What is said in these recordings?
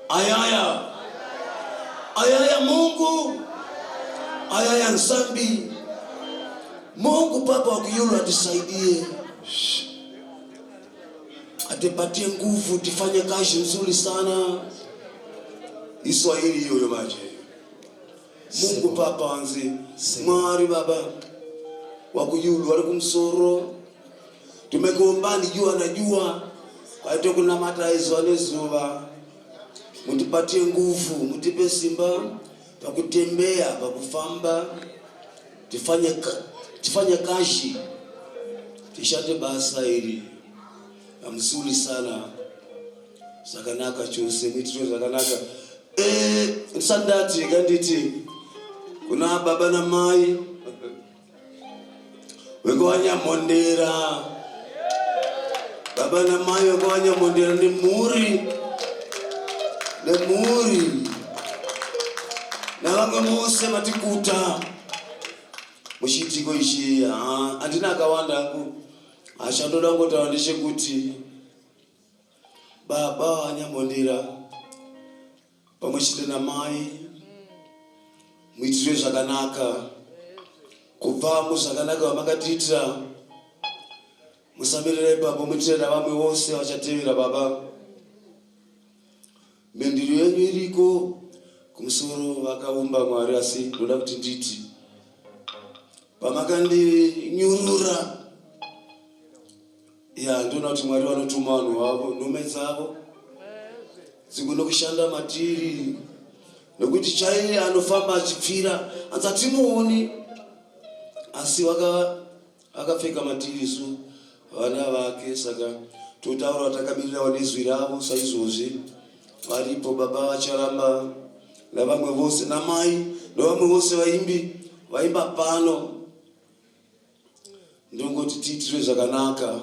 Ayaya ayaya Mungu, ayaya Nzambi. Mungu Baba wa Kiyulu atusaidie, atupatie nguvu, tufanye kazi nzuri sana. Iswahili hiyo maje. Mungu Baba wanzi Mwari Baba wakuyulu wari kumusoro tumekuombani jua na jua kwaite kunamata izuva nezuva mutipatie nguvu mutipe simba pakutembea pakufamba tifanye, tifanye kazi tishate basa iri mzuri sana zvakanaka chose muitiro zvakanaka. Eh, ndisandati kanditi kuna baba namai wekuvanyamhondera, baba namai wekuvanyamhondera nemhuri nemhuri navamwe mose matikuta muchiitiko ichi. Handina akawanda hangu, achandoda kungotaura ndechekuti baba vanyamhondera pamwe chete namai muitirwe zvakanaka kubva muzvakanaka vamakatiitira, musamirira ipapo, muitire navamwe vose vachatevera. Baba, mendiro yenyu iriko kumusoro, vakaumba Mwari. Asi ndoda kuti nditi pamakandinyurura ya, ndoona kuti Mwari vanotuma vanhu vavo, nhume dzavo dzigone kushanda matiri, nokuti chaiye anofamba achipfira anzi hatimuoni, asi akapfeka matiri isu vana vake. Saka totaura takamirirawo nezwi ravo saizvozvi varipo baba vacharamba navamwe vose namai nevamwe vose vaimbi vaimba pano. Ndongoti tiitire zvakanaka,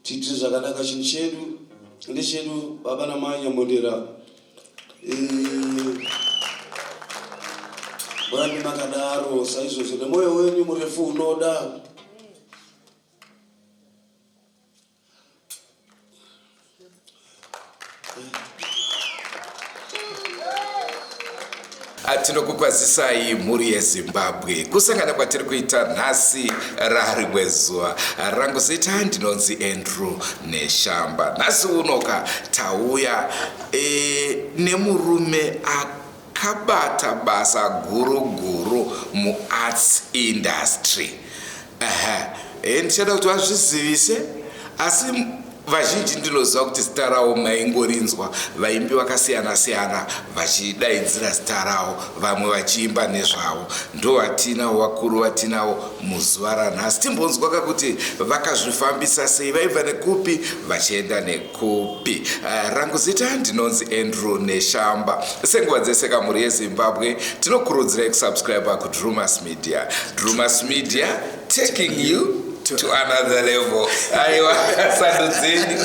tiitire zvakanaka. Chinhu chedu ndechedu, baba namai Nyamondera. Murambe makadaro saizvozvo nemwoyo wenyu murefu unoda. Tinokukwazisai mhuri yeZimbabwe, kusangana kwatiri kuita nhasi rarimwe zuva. Rangu zita ndinonzi Andrew Neshamba. Nhasi unoka tauya nemurume akabata basa guru guru muarts industry. Ndichada kuti vazvizivise, asi vazhinji ndinoziva kuti zita ravo maingorinzwa, vaimbi vakasiyana siyana vachidaidzira zita ravo, vamwe vachiimba nezvavo. Ndo vatinavo vakuru vatinavo muzuva ranhasi. Timbonzwa kakuti vakazvifambisa sei, vaibva nekupi vachienda nekupi. Rangu zita ndinonzi Andrew Neshamba. Senguva dzese kamhuri yeZimbabwe, tinokurudzirai kusubscribe kuDrumas Media. Drumas Media, taking you to another level. Aiwa, sando dzenyu.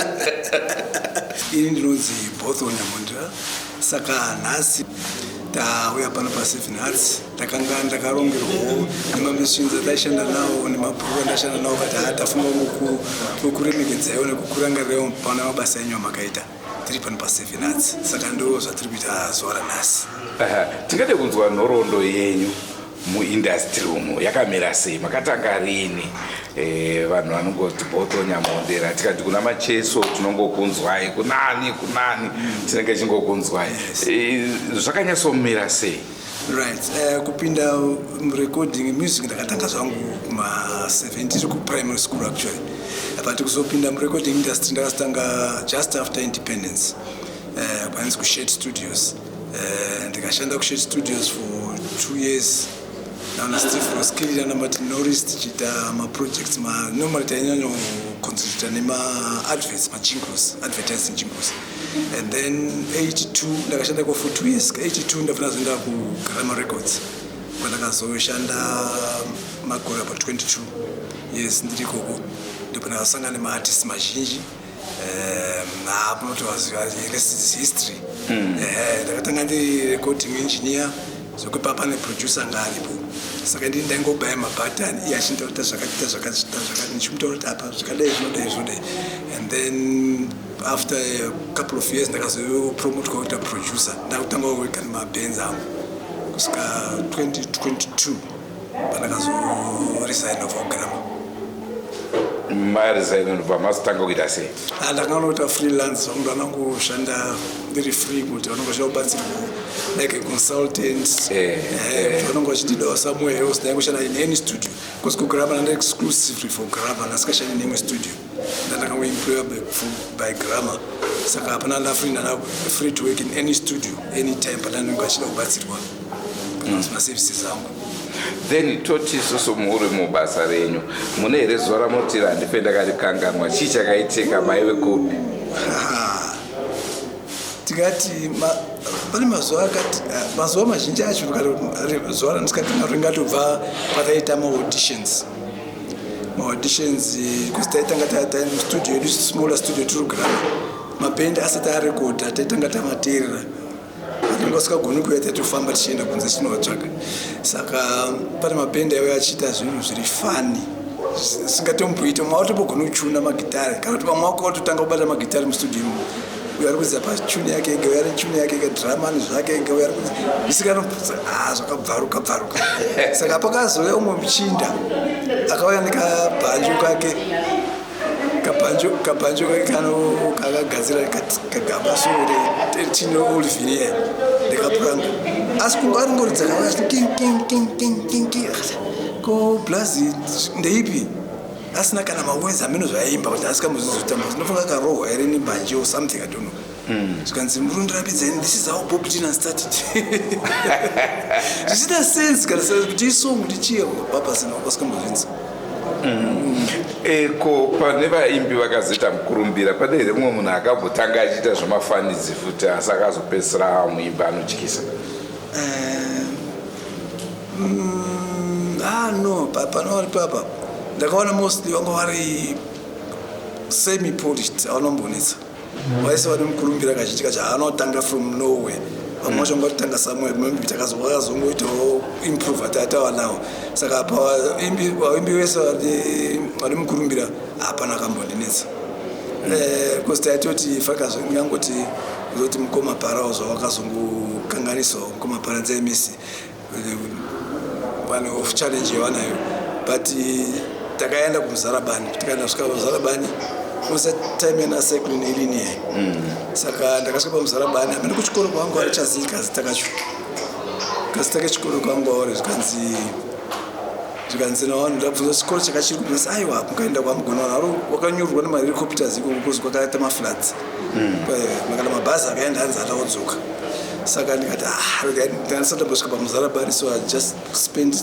Ini ndinonzi Botho Nyamondera. Saka nhasi tauya pano paSeven Arts. Ndakanga ndakarongerwawo nemamisins ataishanda nawo nemabhuku andashanda nawo, kati ha, tafunga ngokuremekedzaiwo nekukurangarirawo pana mabasa enyu amakaita. Tiri pano paSeven Arts, saka ndo zvatiri kuita zuva ranhasi. Tingade kunzwa nhoroondo yenyu muindastry umu, yakamira sei? Makatanga rini? Vanhu vanongoti Botho Nyamondera, tikati kuna Macheso tinongokunzwai, kunani kunani tinenge chingokunzwai. Zvakanyatsomira sei? Right, kupinda murecording music ndakatanga zvangu kuma-70, tiri kuprimary school actually, but kuzopinda murecording industry ndakazotanga just after independence, kwanzi kuShed Studios. Ndikashanda kuShed Studios for 2 years nana Steve Roskilly nana Martin Norris, tichiita maprojects. Normally tainyanya kuconcentrata nema-adverts, majingles, advertising jingles. And then 82 ndakashanda ko for 2 years. 82 ndabva ndazoenda kuGramma Records, kwandakazoshanda makore about 22 years ndiri ikoko. Ndipo ndakasangana nemaartist mazhinji. Hapo rest is history. Ndakatanga ndiri recording engineer, zvokupa pane producer anga aripo, saka ndini ndaingobaya mabhatani, iye achintaurita zvakati, zvakati, zvakati, ndichimutaura kuti apa zvakadai, zvinodai, zvinodai. And then After a couple of years ndakazopromotwa kuita producer, ndakutanga kuworka nemabands angu kusvika 2022 pandakazoresign kubva kuGramma. Maresign, ndobva mazotanga kuita sei? Ndakanoita freelance zvangu, ndanangoshanda ndiri free kuti vanonge vachida kubatsirwa like a consultant. Kuti vanonge vachindidawo somewhere else, ndaingoshanda in any studio, because kuGramma ndanda exclusively for Gramma, ndasingashandi neimwe studio. Ndandakangoemploya by Gramma, saka hapana, ndafree, ndana free to work in any studio anytime pandanenge vachida kubatsirwa kana maservices angu. Then toti isusu muri mubasa renyu, mune here zuva ramunoti handife ndakarikanganwa? Chii chakaitika? Maive kupi? Tikati pane mazuva akati, mazuva mazhinji acho, kana zuva randisikakanganwa ringatobva pataita maauditions, because taitanga studio yedu, smaller studio tiri Gramma, mabhendi asati arekodha, taitanga tamateerera. Atinge vasikagoni kuuya, taitofamba tichienda kunze tinovatsvaga. Saka pane mabhendi aiuya achiita zvinhu zviri funny singatomboita. Mumwe watombogona kuchuna magitari, kana kuti vamwe wako watotanga kubata magitari mustudio imomo. Uyo ari kuridza pachuni yake ega, uyo ari chuni yake ega, drama nezvake ega, uyo ari kuzisikana zvakabvaruka bvaruka. Saka pakazouya umwe muchinda akauya nekabhanjo kake, kabhanjo kake kano kakagadzira kagaba so tino olivinia ndekapuranga, asi kunge aringoridza king king king king king king. Ko blazi ndeipi? Asina kana mawords ameno zvaimba kuti asikamuzvizotamba. Ndinofunga akarohwa here nembanje or something, I don't know. Zvikanzi, "Murundirapidza, this is how Bob Dylan started." Zvisina sense kana kuti isong kuti chiye papasina wasikambozvinzi. Ko pane vaimbi vakazoita mukurumbira, pane here mumwe munhu akambotanga achiita zvemafanidzi futi asi akazopedzisira amuimbi anotyisa? Ah no, pano papa ndakaona mostly vanga vari semi polished, avanombonetsa vaise vane mukurumbira kazhinji kacho haanotanga from nowhere. Vamwe vacho vangatotanga somewhere, maybe takazongoitawo improve atatawa nawo. Saka pavaimbi vese vane mukurumbira hapana akambondinetsa, because taitoti fakazongangoti kuzoti mukoma Parawo zvawakazongokanganisawo mukoma Para dzaimisi vanhu of challenge yavanayo. But takaenda kuMuzarabani, tikaenda kusvika paMuzarabani usa time yana cyclone ilinie. Saka ndakasvika paMuzarabani, hamene kuchikoro kwangu arichazivi kazita kacho, kazita kechikoro kwangu auri. Zvikanzi navanhu, ndabvunza chikoro chakachiri kupi. Aiwa, mukaenda kwamugona vanhu vari wakanyurwa nemahelicopters ikoko, kuzi kwakaita mafloods. Makana mabhazi akaenda hanzi ataodzoka. Saka ndikati, ah, ndandisati ndambosvika paMuzarabani, so I just spent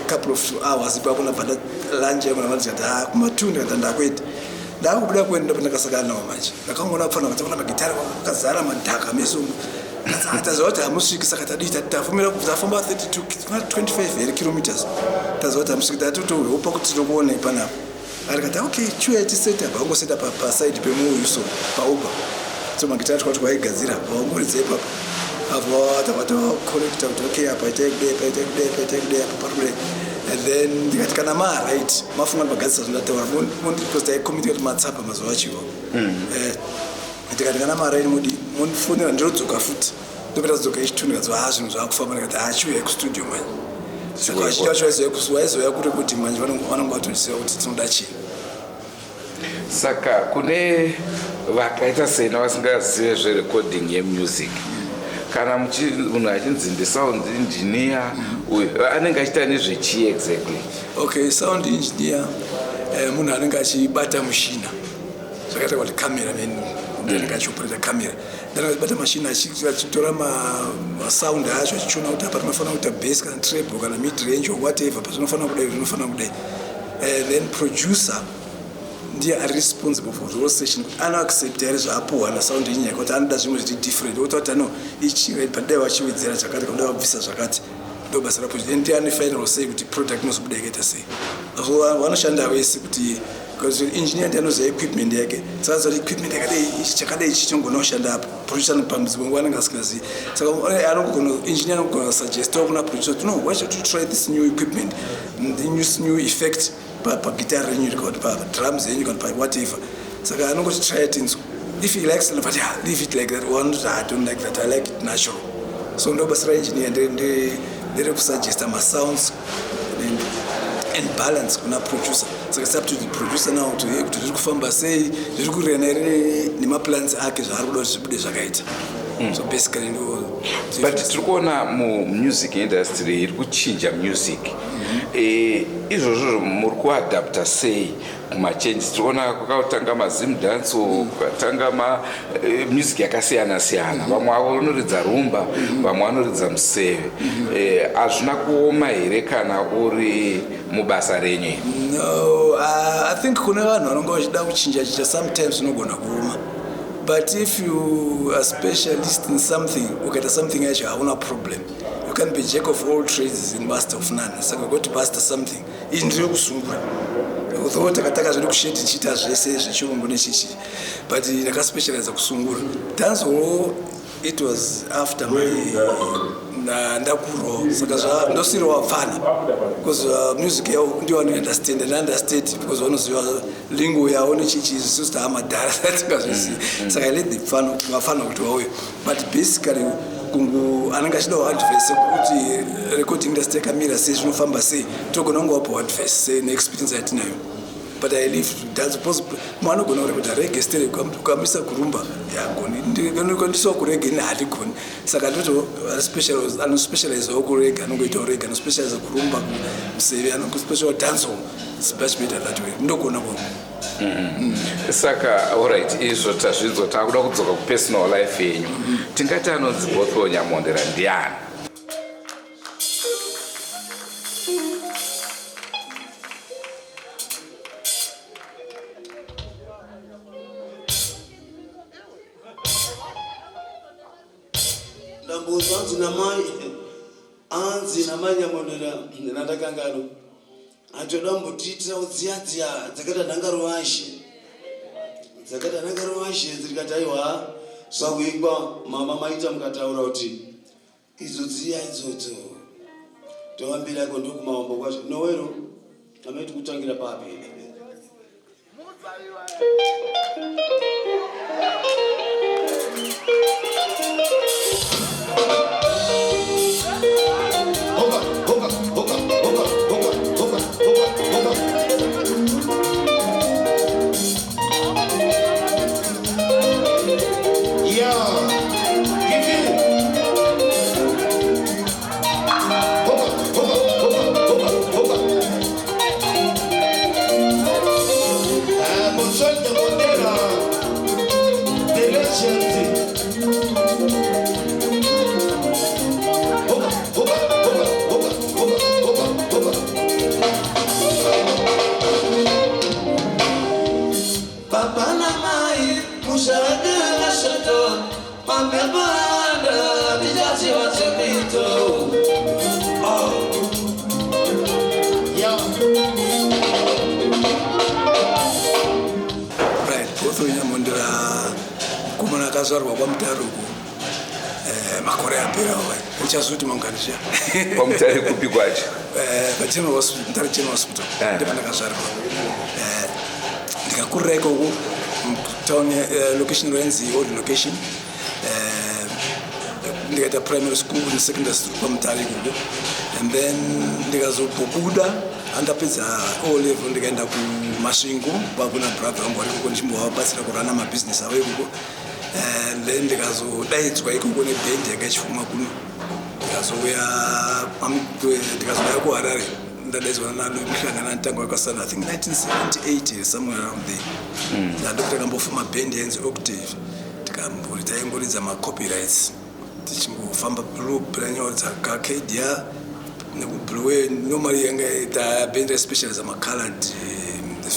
couple of hours ipapo. Ndabva ndalunch yangu, ndabva ndikati, ah, kuma2 ndikati ndakuenda, ndakubuda kuenda. Ndakasangana nawo manje, ndakangoona pfana vataona magitari akazara madhaka meso. Taziva kuti hamusviki, saka tadii? Tafumira, tafamba 32 25 here kilometers, taziva kuti hamusviki, tatotohopa kuti tinokuonai panapa. Arikati, "Okay, chiuya tiseta." Vangoseta paside pemuuyu, so paUber, so magitari twati kwaigadzira vangoridza ipapo. Avo tabva tacorrecta kuti okay, apa itai kudai, pa itai kudai, pa itai kudai, apa pari kudai. And then ndikati, kana maright mafunga ndimagadzisa zvindataura, because taikomita kuti matsapa mazuva achiwo. Ndikati, kana maright mudi mundifonera, ndinodzoka futi. Ndopeta dzoka ichitu, ndikati, ha, zvinhu zvakufamba. Ndikati, ha, chiuyai kustudio manje. Saka vazhinji vacho vaizouya kuri kuti manje vanonge vatoziva kuti tinoda chii. Saka kune vakaita sena vasingazive zverecording yemusic, kana munhu achinzi ndisound engineer uyu, anenge achiita nezvechii exactly? Okay, sound engineer munhu anenge achibata mushina, zvakaita kuti cameraman anenge achioperata camera, anenge achibata mashina, achitora masound acho, achichiona kuti apa tinofanira kuita bass kana treble kana mid range or whatever, pazvinofanira kudai, zvinofanira kudai. Then producer ndiye ari responsible for the whole session, kuti anoaccept here zvaapuhwa nasound engineer, kuti anoda zvimwe zviri different, oti kuti ano ichi padai vachiwedzera zvakati, kada vabvisa zvakati. Ndo basa raproducer. Ndiye ane final say kuti product inozobuda yakaita sei. So vanoshanda vese, kuti because engineer ndiye anoziva equipment yake, saka kuti equipment yakadai, ichi chakadai, ichi chinogona kushanda apo. Producer pamdzimwe nguva anenge asingazivi, saka anogona, engineer anogona kusuggestawo kuna producer kuti, "No, why should you try this new equipment, this new effect pagitari renyu, kana kuti padrums yenyu, kana pawhatever?" Saka anongoti, "Try tinzwa." If he likes it, but yeah, leave it like that. One, I don't like that, I like it natural. So ndo basa raengineer nderekusuggesta masounds and balance kuna producer. Saka it's up to the producer now to kuti zviri kufamba sei, zviri kurena here nemaplans ake zvaari kuda kuti zvibude zvakaita. So basically ndo. But tiri kuona mumusic industry iri kuchinja music. Izvozvo muri kuadapta sei kumachanges? Tiri kuona kwakatanga maZim dance, kukatanga mamusic yakasiyana siyana. Vamwe vavo vanoridza rumba, vamwe vanoridza museve. Hazvina kuoma here kana uri mubasa renyu iri? No, I think kune vanhu vanonga vachida kuchinja chinja, sometimes unogona kuoma, but if you are specialist in something, ukaita something yacho, hauna problem. You can be jack of all trades and master of none. Saka go to master something. Iyi ndiri kusungura, although takataka zvedu kusheti tichiita zvese zvechirungu nechichi, but ndakaspecializa kusungura. Dancehall, it was after my ndakurawo, saka ndosiriwa vapfana because music yavo ndiyo vanounderstand and understand because vanoziva lingo yavo nechichi. Isusu taamadhara, tingazvizivi. Saka I let the vafana kuti vauye, but basically kungu anenge achidawo advice kuti recording industry yakamira sei, zvinofamba sei, togona kungovapawo advice sei neexperience yatinayo. But I leave dance possible. Mwana anogona kurekodha reggae stereo, ukamisa kurumba yagoni, ukandisawo kureggae ini hatigoni. Saka ndoto anospecializewo kureggae anongoitawo reggae, anospecialize kurumba, museve anospecial dancehall. It's much better that way, ndogona kuona. Saka alright, izvo tazvinzwa. Taakuda kudzoka kupersonal life yenyu. Tingati anonzi Bothwell Nyamondera ndiani? Ndambuzo anzi namai, anzi namai Nyamondera nandakangano atoda kumbotiitirawo dziya dziya dzakaita nhangaruvashe, dzakaita nhangaruvashe. Dzirikati aiwa, zvakuikwa mama maita mukataura kuti idzo dziya idzodzo tovambirako ndokumawambo kwacho nowero amaiti kutangira papi. Hoka, hoka, hoka, hoka, hoka, hoka, hoka, hoka. Yeah. Give it. Hoka, hoka, hoka, hoka, hoka. Ah, Console de Mondela. De legend. Hoka, hoka, hoka, hoka, hoka, hoka, hoka. Baba namai mushande mashato mamebanda tichachiwa chemito. Oh. Yeah. Right, Bothwell Nyamondera mukomana akazvarwa kwaMutare uku makore apera, uchazoti manganisha. KwaMutare kupi kwacho? Pageneral Hospital, Mutare General Hospital. Ndepandakazvarwa. Ndikakurira ikoko town, location roenzi Old Location. Ndikaita primary school nesecondary school kwaMutare ikoko, and then ndikazobhobuda andapedza O level, ndikaenda kuMasvingo kwakuna brother vangu vari ikoko, ndichimbovabatsira kurana mabhizinesi avo ikoko. And then ndikazodaidzwa ikoko nebhendi yanga ichifuma kuno, ndikazouya kuHarare, ndadaidzwa namuhlangana nditanga wakasana, I think 1978, somewhere around there. Ndokuti takambofuma bhendi yainzi Octave, tikambori taingoridza macopyrights, tichingofamba branyoridza kakedia nekuBulawayo. Normally yanga bhendi raispecializa macolored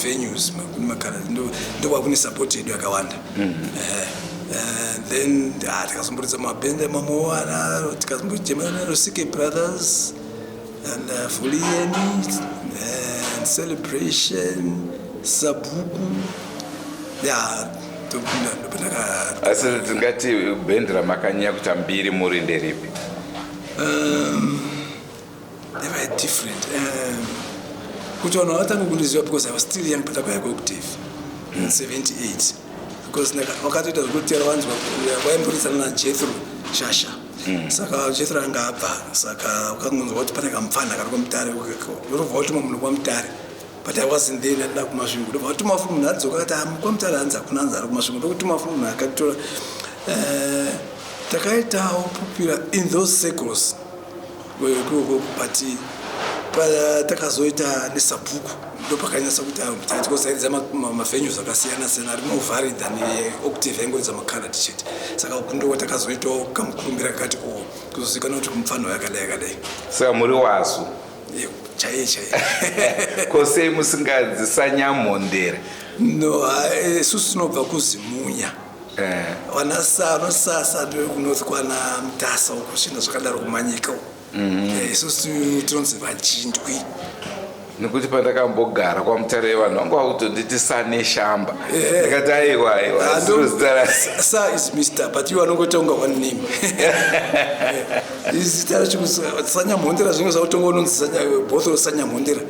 venues, kune macolored ndokwa kune support yedu yakawanda. Then tikazomboridza mabhendi mamwewo ana, tikazombochema Rusike Brothers and Fulieni and Celebration, Sabuku, yeah. Ndopandaka Asi tingati bhendi ramakanyanya kuita mbiri muri nderipi? They were different, kuti vanhu vavatanga kundiziva because I was still young patakauya kuOctave in 78. Because wakatoita zvekutera wanzwa waimborisana naJethro Shasha. Saka Jethro anga abva, saka ukangonzwa kuti pane kamupfana kari kwaMutare, urobva watuma munhu kwaMutare. But I wasn't there, ndandida kuMasvingo. Ndobva watuma futi munhu, adzoka akati, "Ah, kwaMutare hanzi hakuna, hanzi ari kuMasvingo." Ndokutuma futi munhu akatora. Takaitawo popular in those circles, but takazoita nesabhuku ndo pakanyatsa kuti tikosaidza mavenues akasiyana siyana ari more varied than Octave yaingoridza macoloured chete. Saka ndo takazoitawo kamukurumbira kakati o kuzozikanwa kuti kumupfano yakadai yakadai. Saka muri wasu? Chaiye chaiye. Ko sei musinganzi Sanyamhondera? No, isusu tinobva kuZimunya. Vanosasa ndokunorth kwana Mutasa uko, zvinhu zvakadaro, kuManyika uko. Isusu tinonzi vaJindwi. Nekuti pandakambogara kwaMutare vanhu vanga vakutonditi Sane Shamba. Ndikati aiwa, aiwa, siro zita Sa is Mr, but iwo anongoita kunga one name. Zita racho Sanyamhondera zvinge zvakutonga unonzi both Sanyamhondera.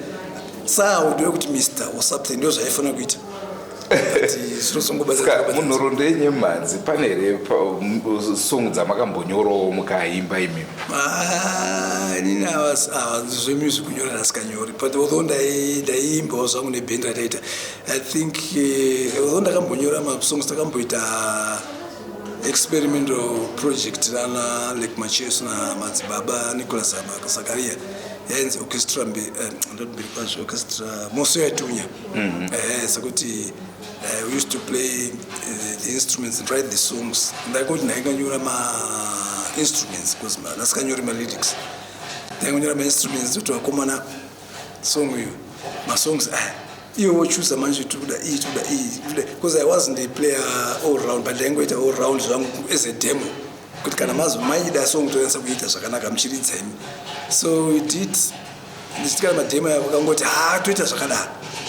Sa ndewekuti Mr or something, ndo zvaifanira kuita. But zvinozongobatsira. Munhoroondo yenyemhanzi pane here song dzamakambonyorawo mukaimba imimi? Ah, inini zvemusic kunyora ndasikanyori, but although ndaiimbawo zvangu nebhendi rataita, I think, although ndakambonyora masongs, takamboita experimental project rana Lake Macheso namadzibaba Nicholas Zakaria, yainzi orchestra ndoti mberi kwazvo orchestra Moso Yatunya. Sekuti we used to play the instruments and write the songs. Ndaingoti ndainganyora ma-instruments because ndasikanyori ma-lyrics, ndaingonyora ma-instruments kuti vakomana song iyo, masongs aya iwo wochuza manje, tikuda iyi, tikuda iyi, tikuda, because I wasn't a player all round, but ndaingoita all round zvangu as a demo kuti kana mazo maida song toanyatsa kuita zvakanaka muchiridza imi. So we did, ndichiti kana mademo aya vakangoti, "Ha, toita zvakadaro."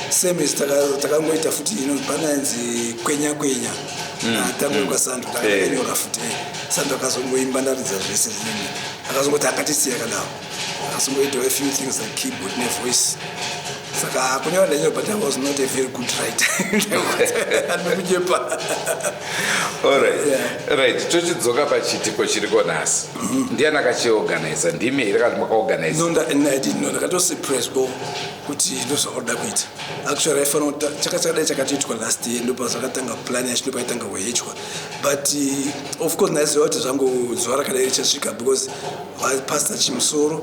Same as takangoita futi ino panainzi Kwenya Kwenya tangoikwa Sando, takanyora futi. Sando akazongoimba ndaridza zvese zvinenge, akazongoti akatisiya kadaro, akazongoitawo a few things like keyboard nevoice. Saka kunyora ndanyora, but I was not a very good writer, anokunyepa. Alright. Yeah. Right, tochidzoka pachiitiko chiriko nhasi. Ndiani akachiorganiza? Ndimi here kana makaorganiza? No, I didn't know. Ndakatosurprise kuti ndozvaoda kuita. Actually aifanira kuti chakadai chakatoitwa last year, ndopa zvakatanga plan yacho, ndopaitanga kuhechwa. But of course ndaiziva kuti zvangu zuva rakadai richasvika because Pastor Chimusoro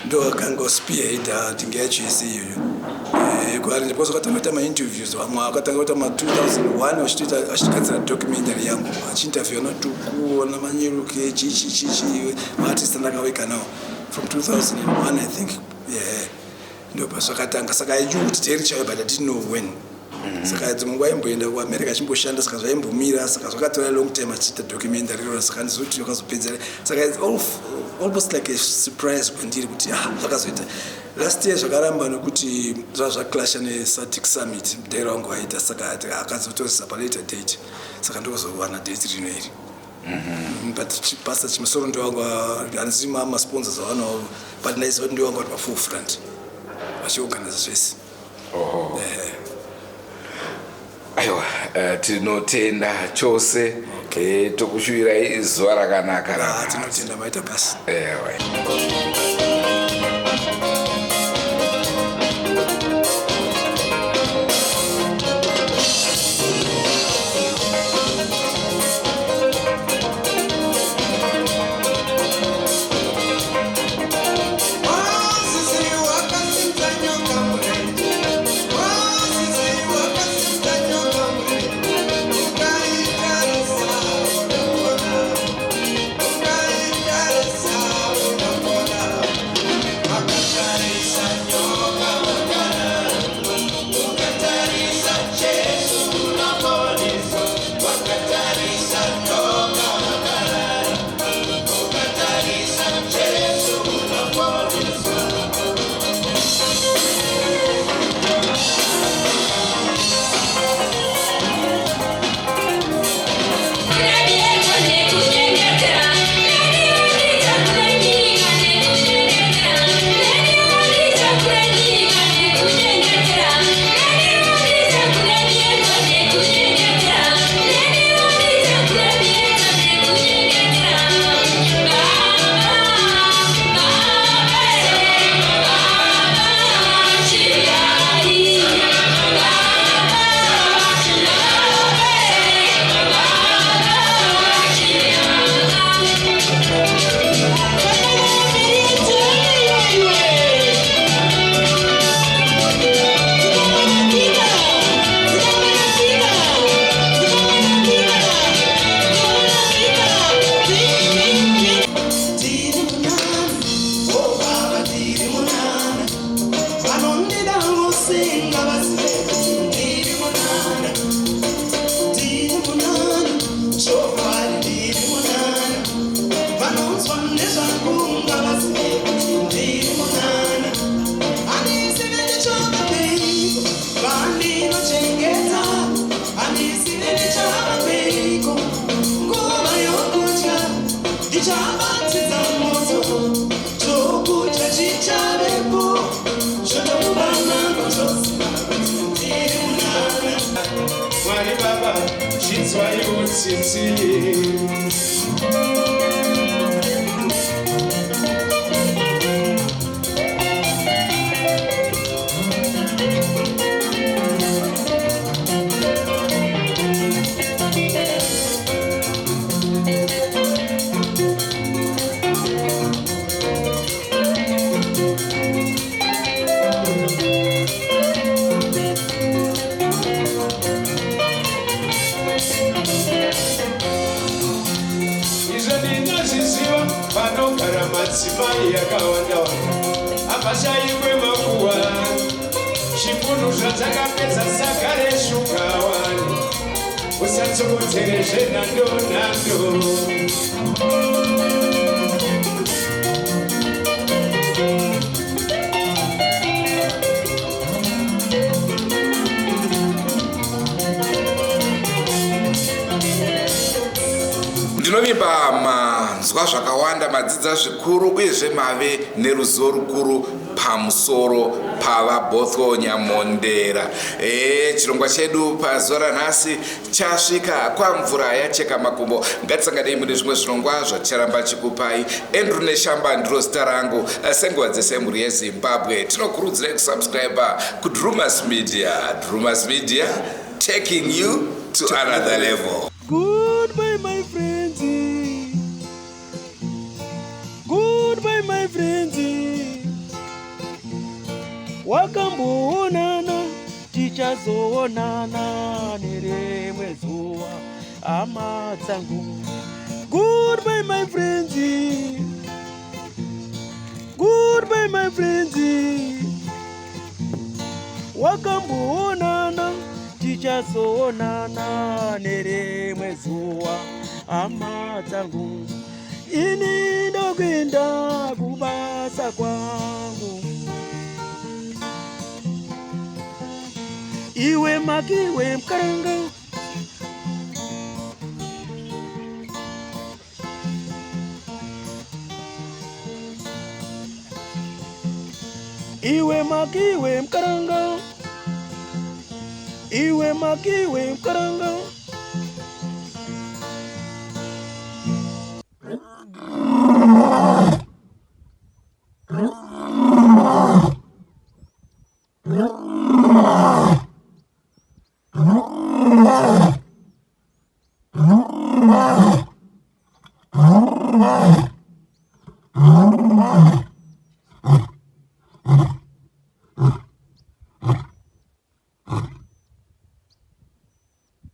ndo akanga spearhead tinge yacho yese iyoyo kuarrange, because vakatanga kuita mainterviews, vamwe vakatanga kuita ma2001 vachigadzira documentary yangu, vachiinterview naTuku naManyeruke, chichichichi, maartist andakaweka nawo from 2001, I think. Yeah, ndopazvakatanga. Saka I knew kuti date chaiyo, but I didn't know when. Saka dzimwe nguva aimboenda kuAmerica achimboshanda, saka zvaimbomira. Saka zvakatora long time achiita documentary irona, saka ndizoti wakazopedzera. Saka it's almost like a surprise kwandiri kuti, ah, zvakazoita. Last year zvakaramba nekuti zvava zvaclasha neSADC summit mudairo wangu waita, saka akazotozisa palater date. Saka ndokuzowana date rino iri. But Pastor Chimusoro ndowanga, hanzi masponsors avanawo, but ndaiziva kuti ndowanga vari paforefront vachiorganiza zvese. Oho. Aiwa, tinotenda chose. Tokushuvirai zuva rakanaka Ah, ranhasi. tinotenda, maita basa. Ewe. Mozisi wakasimudza nyoka murenje. Mozisi wakasimudza nyoka murenje. Ukaitarisa unopona. Ukaitarisa unopona. Abatidza moto, chokudya chichavepo, zvotokuva nako zvoziva kuti ndiri munana. Mwari Baba, chinzwaiwo tsitsi. Izvo ndinozviziva, panogara madzimai akawanda wanda hapashayikwe makuwa. Chipunu zvatakapedza saka reshuga wani, usatsokotere zvenhando nhando. Ndinovimba manzwa zvakawanda, madzidza zvikuru, uyezve mave neruzivo rukuru pamusoro pavaBothwell Nyamondera. Chirongwa chedu pazuva ranhasi chasvika kwamvura yacheka makumbo. Ngatisanganei mune zvimwe zvirongwa zvaticharamba chikupai. Andrew Neshamba ndiro zita rangu. Senguva dzese, mhuri yeZimbabwe, tinokurudzirai kusubscribe kuDrumas Media. Drumas Media, taking you to another level. Goodbye, my friends. Goodbye, my friends. Wakamboonana, tichazoonana nerimwe zuva, hama dzangu. Goodbye, my friends. Goodbye, my friends. Wakamboonana, tichazoonana nerimwe zuva, hama dzangu. Ini ndokuenda kubasa kwangu. Iwe makiwe mukaranga. Iwe makiwe mukaranga. Iwe makiwe mukaranga.